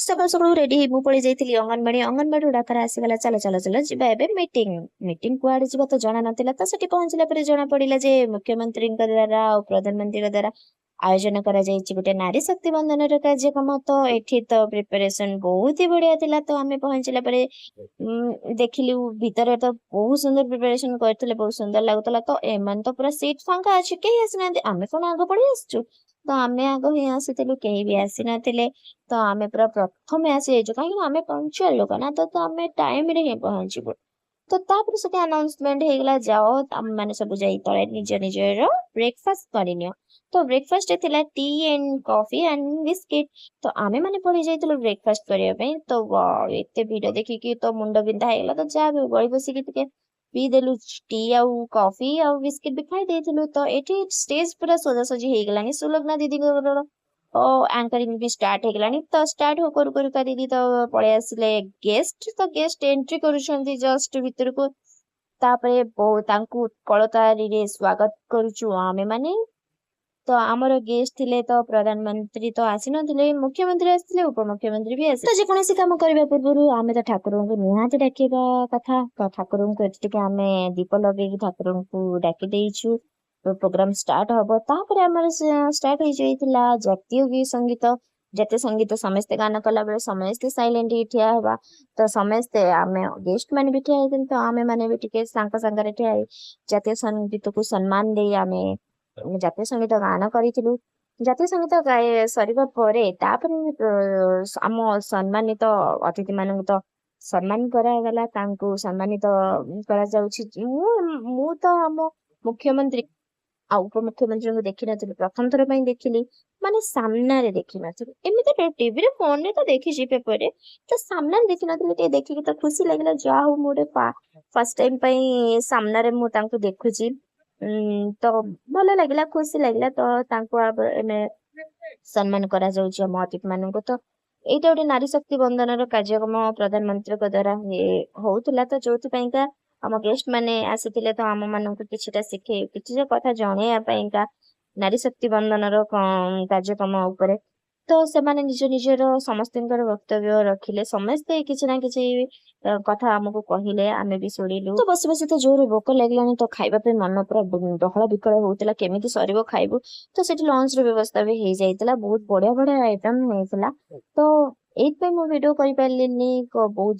ସକାଳୁ ସକାଳୁ ରେଡି ହେଇ ମୁଁ ପଳେଇ ଯାଇଥିଲି ଅଙ୍ଗନବାଡି। ଅଙ୍ଗନବାଡିରୁ ଡାକରା ଆସିଗଲା, ଚାଲ ଚାଲ ଚାଲ, ଯିବା ଏବେ ମିଟିଂ। ମିଟିଂ କୁଆଡେ ଯିବା ତ ଜଣା ନଥିଲା। ତ ସେଠି ପହଞ୍ଚିଲା ପରେ ଜଣା ପଡିଲା ଯେ ମୁଖ୍ୟମନ୍ତ୍ରୀଙ୍କ ଦ୍ଵାରା ଆଉ ପ୍ରଧାନମନ୍ତ୍ରୀଙ୍କ ଦ୍ଵାରା ଆୟୋଜନ କରାଯାଇଛି ଗୋଟେ ନାରୀ ଶକ୍ତି ବନ୍ଦନର କାର୍ଯ୍ୟକ୍ରମ। ତ ଏଠି ତ ପ୍ରିପାରେସନ ବହୁତ ହି ବଢିଆ ଥିଲା। ତ ଆମେ ପହଞ୍ଚିଲା ପରେ ଦେଖିଲୁ, ଭିତରେ ତ ବହୁତ ସୁନ୍ଦର ପ୍ରିପାରେସନ କରିଥିଲେ, ବହୁତ ସୁନ୍ଦର ଲାଗୁଥିଲା। ତ ଏମାନେ ତ ପୁରା ସିଟ୍ ଫାଙ୍କା ଅଛି, କେହି ଆସିନାହାନ୍ତି। ଆମେ କଣ ଆଗ ପଳେଇ ଆସିଛୁ? ତ ଆମେ ଆଗ ହିଁ ଆସିଥିଲୁ, କେହି ବି ଆସିନଥିଲେ। ତ ଆମେ ପୁରା ପ୍ରଥମେ ଆସି ଯାଇଛୁ, କାହିଁକି ନା ଆମେ ପଞ୍ଚୁଆଲ ଲୋକ ନା, ତ ଆମେ ଟାଇମରେ ହିଁ ପହଞ୍ଚିବୁ। ତ ତାପରେ ସେଠି ଆନାଉନ୍ସମେଣ୍ଟ ହେଇଗଲା, ଯାଅ ତମେ ମାନେ ସବୁ ଯାଇ ତଳେ ନିଜ ନିଜର ବ୍ରେକଫାଷ୍ଟ କରିନିଅ। ତ ବ୍ରେକଫାଷ୍ଟ ଥିଲା tea and coffee and biscuit। ତ ଆମେ ମାନେ ପଳେଇ ଯାଇଥିଲୁ ବ୍ରେକଫାଷ୍ଟ କରିବା ପାଇଁ। ତ ଏତେ ଭିଡ ଦେଖିକି ତ ମୁଣ୍ଡ ବିନ୍ଧା ହେଇଗଲା। ତ ଯାହା ବି ଗଳି ବସିକି ଟିକେ ପିଇଦେଲୁ ଟି ଆଉ କଫି ଆଉ ବିସ୍କିଟ ବି ଖାଇ ଦେଇଥିଲୁ। ତ ଏଠି ଷ୍ଟେଜ ପୁରା ସଜାସଜି ହେଇଗଲାଣି। ସୁଲଗ୍ନା ଦିଦିଙ୍କର ଆଙ୍କରିଂ ବି ଷ୍ଟାର୍ଟ ହେଇଗଲାଣି। ତ ଷ୍ଟାର୍ଟ କରୁ କରୁକା ଦିଦି ତ ପଳେଇ ଆସିଲେ ଗେଷ୍ଟ। ତ ଗେଷ୍ଟ ଏଣ୍ଟ୍ରି କରୁଛନ୍ତି ଜଷ୍ଟ ଭିତରକୁ। ତାପରେ ତାଙ୍କୁ କରତାଳିରେ ସ୍ୱାଗତ କରୁଛୁ ଆମେ ମାନେ। ତ ଆମର ଗେଷ୍ଟ ଥିଲେ, ତ ପ୍ରଧାନମନ୍ତ୍ରୀ ତ ଆସିନଥିଲେ, ମୁଖ୍ୟମନ୍ତ୍ରୀ ଆସିଥିଲେ, ଉପମୁଖ୍ୟମନ୍ତ୍ରୀ ବି ଆସିଥିଲେ। ତ ଯେକୌଣସି କାମ କରିବା ପୂର୍ବରୁ ଆମେ ତ ଠାକୁରଙ୍କୁ ନିହାତି ଡାକିବା କଥା। ତ ଠାକୁରଙ୍କୁ ଏଠି ଟିକେ ଆମେ ଦୀପ ଲଗେଇକି ଠାକୁରଙ୍କୁ ଡାକି ଦେଇଛୁ। ତ ପ୍ରୋଗ୍ରାମ ଷ୍ଟାର୍ଟ ହବ। ତାପରେ ଆମର ଷ୍ଟାର୍ଟ ହେଇଯାଇଥିଲା ଜାତୀୟ ସଙ୍ଗୀତ। ଜାତୀୟ ସଙ୍ଗୀତ ସମସ୍ତେ ଗାନ କଲା ବେଳେ ସମସ୍ତେ ସାଇଲେଣ୍ଟ ହେଇ ଠିଆ ହେବା। ତ ସମସ୍ତେ ଆମେ ଗେଷ୍ଟ ମାନେ ବି ଠିଆ ହେଇଥିଲେ। ତ ଆମେ ମାନେ ବି ଟିକେ ତାଙ୍କ ସାଙ୍ଗରେ ଠିଆ ହେଇ ଜାତୀୟ ସଙ୍ଗୀତକୁ ସମ୍ମାନ ଦେଇ ଆମେ ଜାତୀୟ ସଙ୍ଗୀତ ଗାନ କରିଥିଲୁ। ଜାତୀୟ ସଙ୍ଗୀତ ଗାଇ ସରିବା ପରେ ତାପରେ ଆମ ସମ୍ମାନିତ ଅତିଥି ମାନଙ୍କୁ ତ ସମ୍ମାନ କରାଗଲା। ତାଙ୍କୁ ସମ୍ମାନିତ କରାଯାଉଛି। ମୁଁ ତ ଆମ ମୁଖ୍ୟମନ୍ତ୍ରୀ ଆଉ ଉପମୁଖ୍ୟମନ୍ତ୍ରୀଙ୍କୁ ଦେଖିନଥିଲି, ପ୍ରଥମ ଥର ପାଇଁ ଦେଖିଲି। ମାନେ ସାମ୍ନାରେ ଦେଖିନଥିଲି। ଏମିତି ଟିଭିରେ, ଫୋନରେ ତ ଦେଖିଛି, ପେପରରେ ତ ସାମ୍ନାରେ ଦେଖିନଥିଲି। ଟିକେ ଦେଖିକି ତ ଖୁସି ଲାଗିଲା, ଯାହା ହଉ ମୁଁ ଗୋଟେ ଫାର୍ଷ୍ଟ ଟାଇମ ପାଇଁ ସାମ୍ନାରେ ମୁଁ ତାଙ୍କୁ ଦେଖୁଛି। ତ ଭଲ ଲାଗିଲା, ଖୁସି ଲାଗିଲା। ତ ତାଙ୍କୁ ଏବେ ସମ୍ମାନ କରାଯାଉଛି ଆମ ଅତିଥି ମାନଙ୍କୁ। ତ ଏଇଟା ଗୋଟେ ନାରୀ ଶକ୍ତି ବନ୍ଦନର କାର୍ଯ୍ୟକ୍ରମ ପ୍ରଧାନମନ୍ତ୍ରୀଙ୍କ ଦ୍ଵାରା ହଉଥିଲା। ତ ଯୋଉଥିପାଇଁକା ଆମ ଗେଷ୍ଟ ମାନେ ଆସିଥିଲେ, ତ ଆମ ମାନଙ୍କୁ କିଛିଟା ଶିଖେଇ, କିଛିଟା କଥା ଜଣେଇବା ପାଇଁକା ନାରୀ ଶକ୍ତି ବନ୍ଦନର କାର୍ଯ୍ୟକ୍ରମ ଉପରେ। ତ ସେମାନେ ନିଜ ନିଜର ସମସ୍ତଙ୍କର ବକ୍ତବ୍ୟ ରଖିଲେ। ସମସ୍ତେ କିଛି ନା କିଛି କଥା ଆମକୁ କହିଲେ, ଆମେ ବି ଶୁଣିଲୁ। ତ ବସି ବସି ତ ଜୋରରେ ଭୋକ ଲାଗିଲାଣି। ତ ଖାଇବା ପାଇଁ ମନ ପୁରା ଡହଳ ବିକଳ ହଉଥିଲା, କେମିତି ସରିବ ଖାଇବୁ। ତ ସେଠି ଲଞ୍ଚ ର ବ୍ୟବସ୍ଥା ବି ହେଇଯାଇଥିଲା। ବହୁତ ବଢିଆ ବଢିଆ ଆଇଟମ ହେଇଥିଲା। ତ ଏଇଥିପାଇଁ ମୁଁ ଭିଡିଓ କରିପାରିଲିନି, ବହୁତ